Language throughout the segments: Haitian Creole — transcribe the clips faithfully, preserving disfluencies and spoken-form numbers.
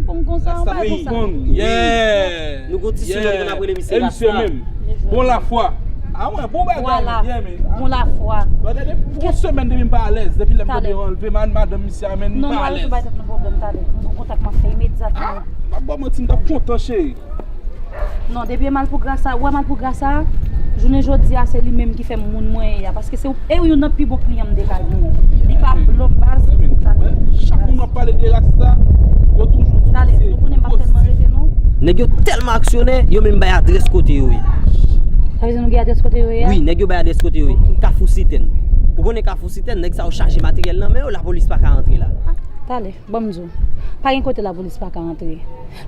Konn konsa, ou pa konsa. Wi. Yeah. Nou gon ti sinon nou ap rele misye Rasta. E misye menm. Bon lafwa. A mwen, bon bagay. Vwala. Yeah, men. Bon lafwa. Bon, tande, pou yon semèn depi m pa alèz, depi lè m tande yo anlve madanm misye a, men m pa alèz. Non, nou pa tèt nou pwoblèm, tande. M gon kontak m ap fè imedyatman. Ah, m ap ba w manti, m t ap kontan, cheri. Non, depi e Malpougra sa, ou wè Malpougra sa, jounen jodi a se li menm ki fè m moun mwen ye a, paske se e youn nan pi bon kliyan m te ka genyen. Li pa blòf baz. Chak moun w ap pale de Rasta, yo toujou di se posib. Nèg yo tèlman aksyonè, yo menm bay adrès kote yo ye. Sa vle di nou gen adrès kote yo ye a? Wi, nèg yo bay adrès kote yo ye. Kafou Sitèn. Ou konnen Kafou Sitèn, nèg sa yo chaje materyèl nan men yo, lapolis pa ka antre la. Ah, talè, ban m di w. Pa gen kote lapolis pa ka antre.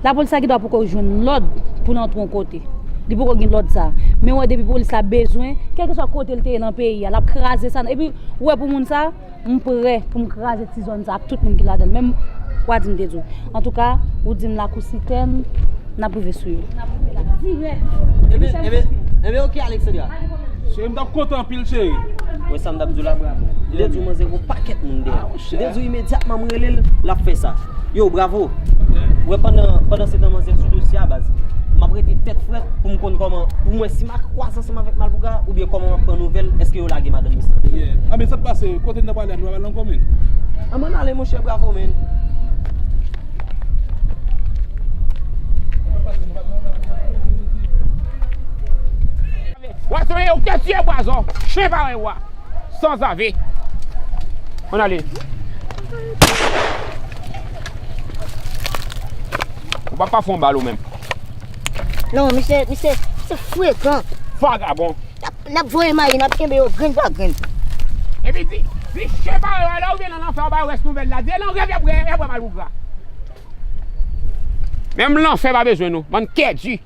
Lapolis la gen dwa poko jwenn lòd pou l antre yon kote. Li poko gen lòd sa. Men w wè depi polis la bezwen, kèlkeswa kote l te ye nan peyi a, l ap kraze sa. Epi, ou wè pou moun sa, m prè pou m kraze ti zòn sa ak tout moun ki ladan l. Menm w a di m te di w. Antouka, ou di m Lakou Sitèn, n ap rive sou yo. N ap rive la dirèk. Ebyen, ebyen, ebyen, oke, Alexandra. Cheri, m t ap kontan anpil, cheri. Wè sa m t ap di w la, bravo. Li te di w manzè gon pakèt moun dèyè. M te di w imedyatman m rele l, l ap fè sa. Yo, bravo. Wè, pandan, pandan se tan manzè sou dosye a, baz. M ap rete tèt frèt pou m konn kòman, pou m wè si m ap kwaze ansanm avèk Malpougra, oubyen kòman m ap pran nouvèl, èske yo lage madanm misye. Yeah. A, men sa k pase, kote n t ap prale a, nou pa prale nan komin? Ann, ann ale, monchè, bravo, men. W ap sonje yo te tiye bwa zò, chen parèy w a. Sanzave. Ann ale. Ou pa pa fè yon bal ou menm. Non, misye, misye, misye frekan. Vagabon. N ap, n ap voye mayi, n ap kenbe yo grenn pa grenn. Epi di, di chen parèy w a, lè ou vin nan lanfè, ou bay rès nouvèl la. Di e nan rèv y ap wè, y ap wè Malpougra. Menm lanfè pa bezwen nou, bann kèdi.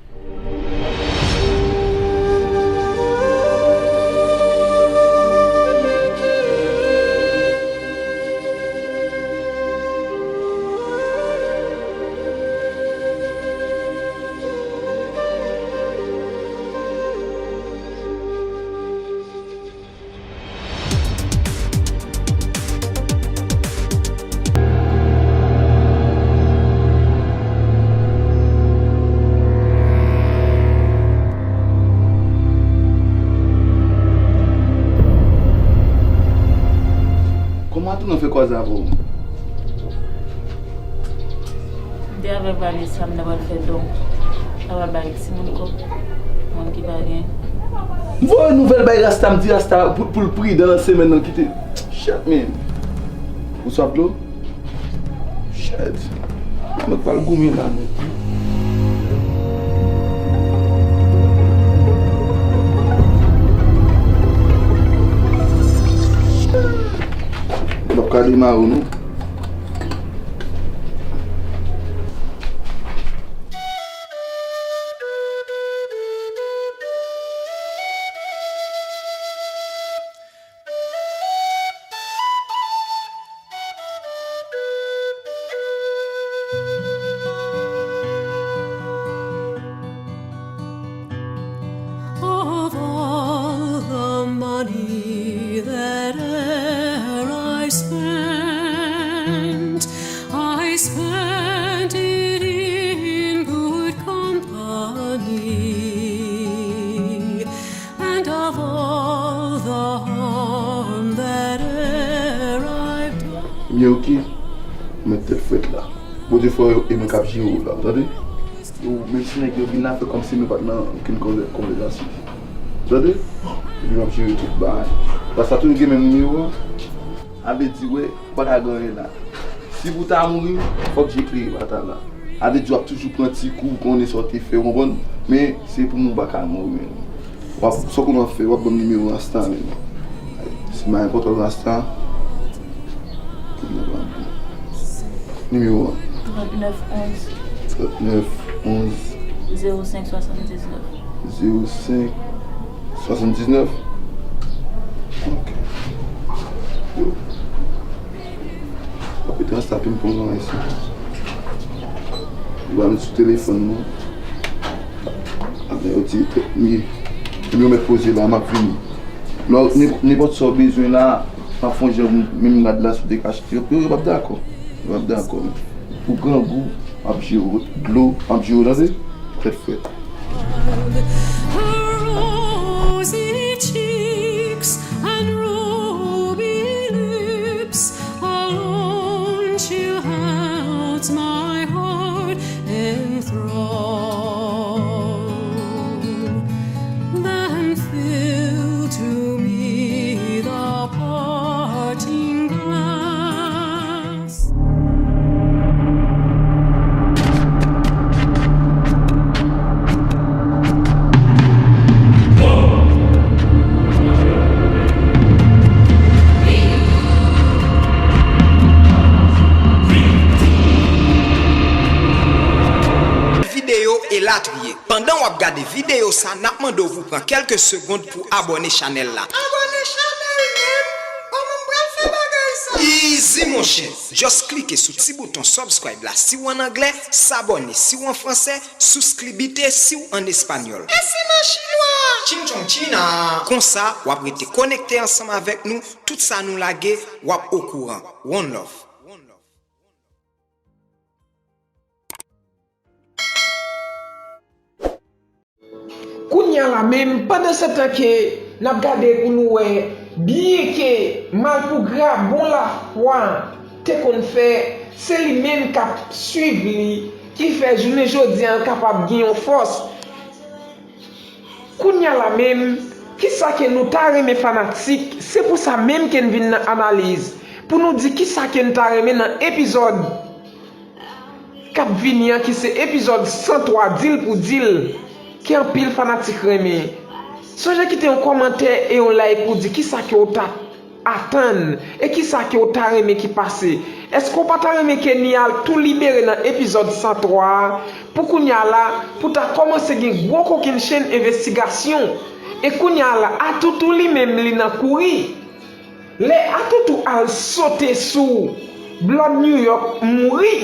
Kòman tou nan fè kwaze avè w? M te avèk Vanessa, m ta pral fè don. M ta pral bay timoun kòb, moun ki pa gen. M voye nouvèl bay Rasta, m di Rasta pou, pou l pridan nan semèn nan ki te. Shit, man. Ou swaf dlo? Shit. Mwen pral goumen la, men. M ap ka demare w, non. Of all the money that e'er I spent, I spent it in good company, and of all the harm that e'er I've done. Ebyen, oke. Mèt tèt frèt la. Bondye fè w e mwen k ap jere w la, ou tande? Yo, menm si nèg yo vin la, fè kòmsi nou pa t nan okenn konvè-, konvèsasyon. Ou tande? Epi m ap jere tout bagay. Paske sa toujou gen menm nimewo a. A vle di, wè, ou pa ka gen anyen la. Si pou ta mouri, fòk je kreye pa ta la. A vle di, w ap toujou pran ti kou, konnen sa w te fè, ou konprann? Men, se pou mwen, ou pa ka mouri, men. W ap, sa w konn w ap fè, w ap ban m nimewo Rasta, men. Si m pa enpòtan Rasta, nimewo a. Trant nèf onz. Trant nèf onz. Zewo senk swasanndiznèf. Zewo senk swasanndiznèf? Ok. Yo. Apre trans la, pi m pran nan isi. Li pa met sou telefòn, non. Apre, yo di, mi, mi yo met poze la, m ap vini. Lò, nenpòt sa w bezwen la, m ap fè yon jan, menm rad la, si w te ka achte, yo, yo, yo p ap dakò. Yo p ap dakò, men. Pou grangou, M ap jere w, dlo, m ap jere w, tande? Frèt, frèt. Her rosy cheeks and ruby lips alone she held my heart in thrall. Then fell to me the parting glass. Videyo elatriye. Pandan w ap gade videyo sa, n ap mande w pou pran kèlke segonn pou abòne chanèl la. Abòne chanèl menm? Kòman m pral fè bagay sa? Easy monchè! Just klike sou ti bouton subscribe la si w ann anglè, s'abonner si w an fransè, suscribite si w ann espanyòl. E si m an chinwa? Ching chong china! Konsa, w ap rete konekte ansanm avèk nou, tout sa nou lage, w ap okouran. One love. Kounye a la menm, pandansetan ke n ap gade pou nou wè, byenke Malpougra bon lafwa te konn fè, se li menm k ap swiv li, ki fè jounen jodi a l kapab gen yon fòs. Kounye a la menm, kisa ke nou ta renmen fanatik, se pou sa menm ke n vin nan analiz, pou nou di kisa ke n ta renmen nan epizòd k ap vini an ki se epizòd san twa, Di l pou di l, ke anpil fanatik renmen. Sonje kite yon kòmantè e yon like pou di kisa ke w ta atann e kisa ke w ta renmen ki pase. Èske w pa ta renmen ke Nial tou libere nan epizòd san twa a pou kounye a la pou ta kòmanse gen gwo kokennchenn envestigasyon? E kounye a la Atoutou li menm li nan kouri. Lè Atoutou al sote sou Blood New York mouri,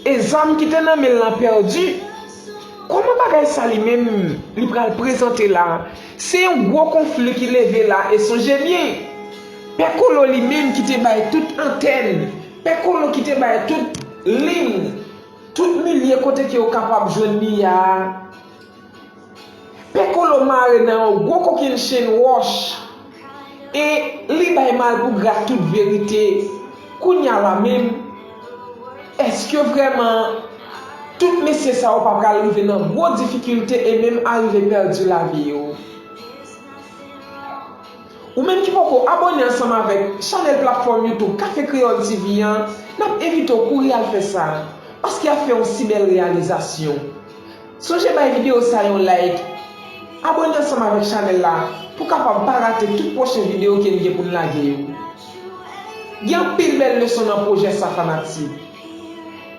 e zam ki te nan men l lan pèdi, kòman bagay sa li menm li pral prezante la? Se yon gwo konfli ki leve la e sonje byen, Pè Kolo li menm ki te bay tout antèn, Pè Kolo ki te bay tout liy, tout milye kote ke yo kapab jwenn Nial a. Pè Kolo mare nan yon gwo kokennchenn wòch e li bay Malpougra tout verite. Kounye a la menm, èske vrèman tout mesye sa yo pa pral rive nan gwo difikilte e menm arive pèdi lavi yo? Ou menm ki poko abòne ansanm avèk chanèl platfòm YouTube Café Creole TV an, n ap envite w kouri al fè sa, paske y ap fè yon si bèl reyalizasyon. Sonje bay videyo sa yon like, abòne ansanm avèk chanèl la pou w kapab pa rate tout pwochen videyo ke n gen pou n lage yo. Gen anpil bèl leson nan pwojè sa fanatik.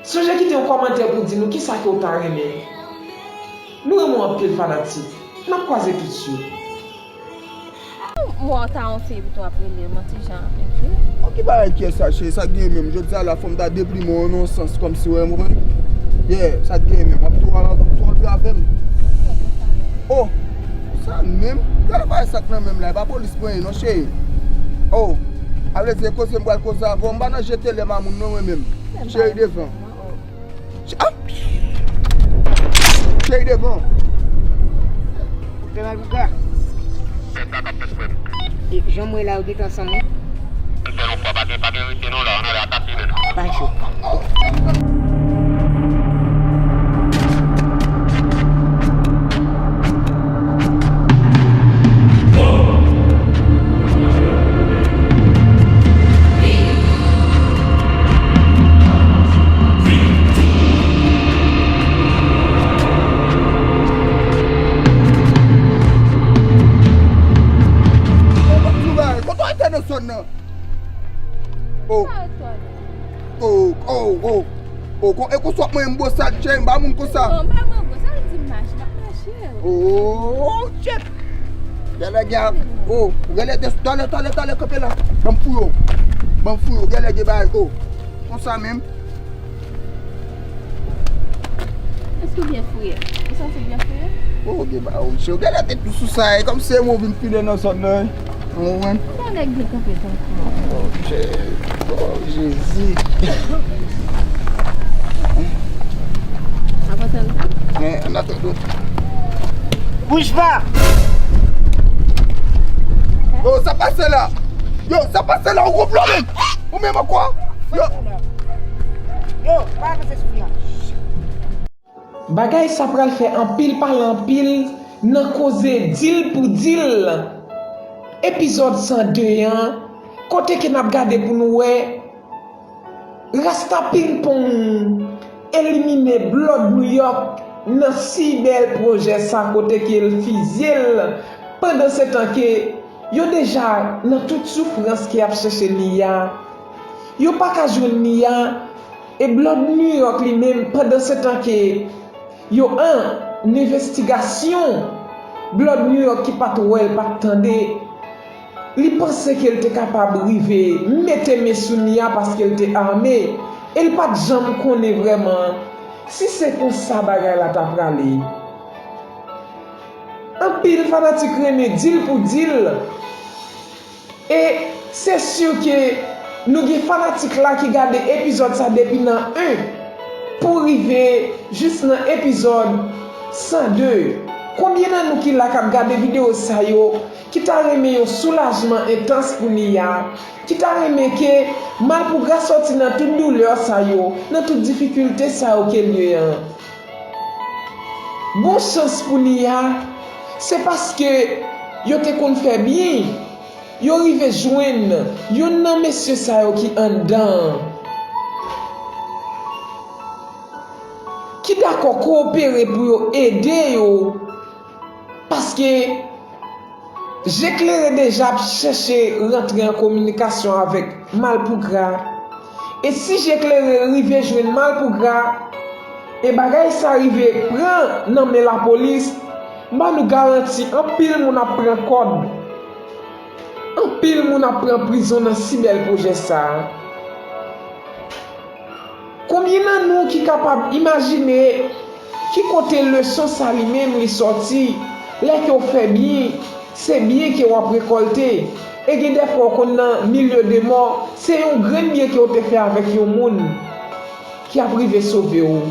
Sonje kite yon kòmantè pou di nou kisa ke w ta renmen. Nou renmen w anpil fanatik. N ap kwaze tout swit. Mwen ta yon fi epi tou ap rele manti jan ap ekri. Bon, ki bagay kiyès sa, cheri? Sa k genyen menm? Jodi a la, fò m ta deprime w nan yon sans, kòmsi, w konprann? Yeah, sa k genyen menm? W ap tou, tou antrave m. Oh, sa menm? Gade bagay sa k nan men m la, e pa polis mwen ye non, cheri. Oh, a vle di, e koze m pral koze avè w, m pa nan jete lè mamoun non, mwen menm. Cheri devan. Ch-, ah! Cheri devan. Fè mal pou ka. E jan mwen la, yo gentan ansanm wi. Fè yon fwa, pa gen, pa gen rete non la, ann ale atake nèg la. Pa cho. Kote w ete nan zòn nan? Oh. Oh, oh, oh. Oh, kon, e konsa w ap manyen m bosal, cheri, m pa moun konsa. Non, m pa manyen w bosal, m di m mache, m ap mache. Oh, shit. Genlè gen, oh, genlè des, talè, talè, talè, kanpe la. Ban m fouye w. Ban m fouye w, genlè gen bagay, oh. Konsa menm. Èske w byen fouye? Ou santi w byen fouye? Oh, gen bagay, oh, cheri, genlè te tou sou sa, e kòmsi se mwen w vin file nan zòn nan, wi. Ou konprann? Bon, nèg byen kanpe tankou. Oh, Jezi. Bouge pas! Yo, sa pase la? Yo, sa pase la? Ou konplo menm? Ou menm ankò? Yo! Yo, pa avanse sou fi a. Bagay sa pral fè anpil pale anpil nan koze Dil pou Dil. Epizòd san de an, kote ke n ap gade pou nou wè Rasta Ping Pong elimine Blood New York nan si bèl pwojè sa kote ke l fizye l. Pandansetan ke yo deja nan tout soufrans ke y ap chèche Nia. Yo pa ka jwenn Nia. E Blood New York li menm, pandansetan ke yo an envestigasyon, Blood New York ki pa t wè l, pa t tande, li panse ke l te kapab rive mete men sou Nia paske l te ame, e l pa t janm konnen vrèman si se konsa bagay la ta prale. Anpil fanatik renmen Dil pou Dil. E se si ke nou gen fanatik la ki gade epizòd sa depi nan en pou rive jis nan epizòd san de. Konbyen nan nou ki la k ap gade videyo sa yo ki ta renmen yon soulajman entans pou Nia, ki ta renmen ke Malpougra sòti nan tout doulè sa yo, nan tout difikilte sa yo ke l ye an? Bon chans pou Nia, se paske yo te konn fè byen, yo rive jwenn youn nan mesye sa yo ki anndan an, ki dakò kowopere pou yo ede yo, paske Je Klere deja ap chèche rantre an kominikasyon avèk Malpougra. E si Je Klere rive jwenn Malpougra, e bagay sa rive pran nan men lapolis, m ba nou garanti anpil moun ap pran kòb. Anpil moun ap pran prizon nan si bèl pwojè sa a. Konbyen nan nou ki kapab imajine ki kote leson sa li menm li sòti? Lè ke w fè byen, se byen ke w ap rekòlte. E gen dèfwa w konn nan milye de mò, se yon grenn byen ke w te fè avèk yon moun ki ap rive sove w.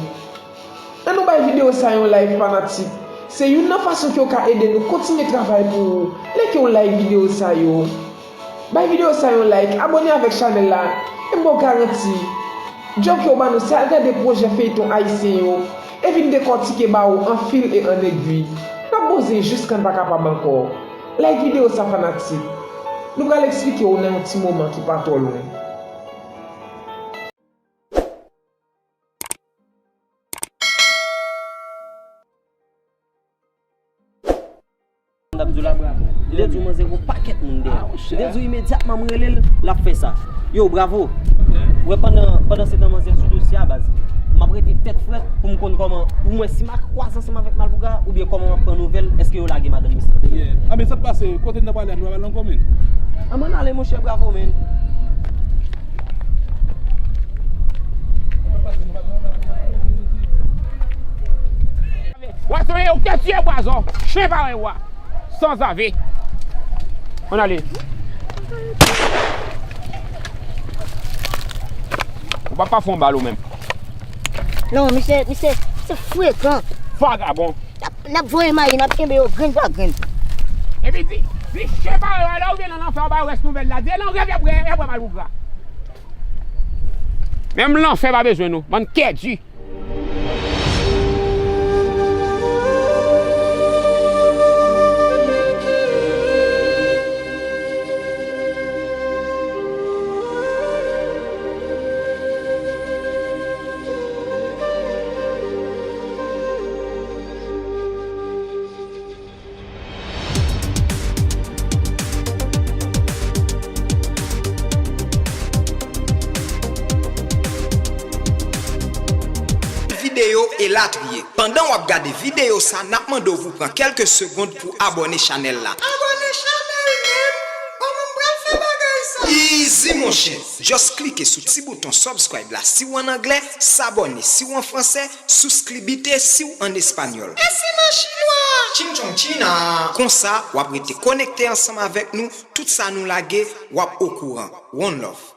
Ann nou bay videyo sa yon like fanatik. Se youn nan fason ke w ka ede nou kontinye travay pou ou. Lè ke w like videyo sa yo. Bay videyo sa yon like, abòne avèk chanèl la, e m ba w garanti, djòb ke w ba nou se al gade pwojè feyton ayisyen yo, e vin dekòtike ba ou an fil e an egwi. N ap boze jis kan n pa kapab ankò. Like videyo sa fanatik. Nou pral eksplike w nan yon ti moman ki pa twò lwen. M t ap di w la, li te di w manzè gen yon pakèt moun dèyè l. Li te di w imedyatman m rele l, l ap fè sa. Yo, bravo. Ou wè pandan, pandan se tan manzè sou dosye a, baz. M ap rete tèt frèt pou m konn kòman, pou m wè si m a kwaze ansanm avèk Malpougra, oubyen kòman m ap pran nouvèl, èske yo lage madanm misye. Yeah. A, men sa k pase, kote n t ap prale a, nou pa pral nan kòm, men. Ann, ann ale, monchè, bravo, men. W a sonje ou te tiye bwazò, chen parèy ou a. Sanzave. Ann ale. Ou pa pa fè yon bal ou menm. Non, misye, misye, misye frekan. Vagabon. N ap, n ap voye mayi, n ap kenbe yo grenn pa grenn. Epi di, di chen parèy ou a, lè ou vin nan lanfè, ou pa wè nouvèl la. Di, e nan rèv y ap wè, y ap wè Malpougra. Menm lanfè pa bezwen nou, bann kèdi. Videyo elatriye. Pandan w ap gade videyo sa, n ap mande w pou pran kèlke segonn pou abòne chanèl la. Abòne chanèl, men! Kòman m pral fè bagay sa? Easy, monchè! Just klike sou ti bouton subscribe la si w ann anglè, s'abonner si w an fransè, suscribite si w ann espanyòl. E si m an chinwa? Ching chong china! Konsa, w ap rete konekte ansanm avèk nou, tout sa nou lage, w ap okouran. One love.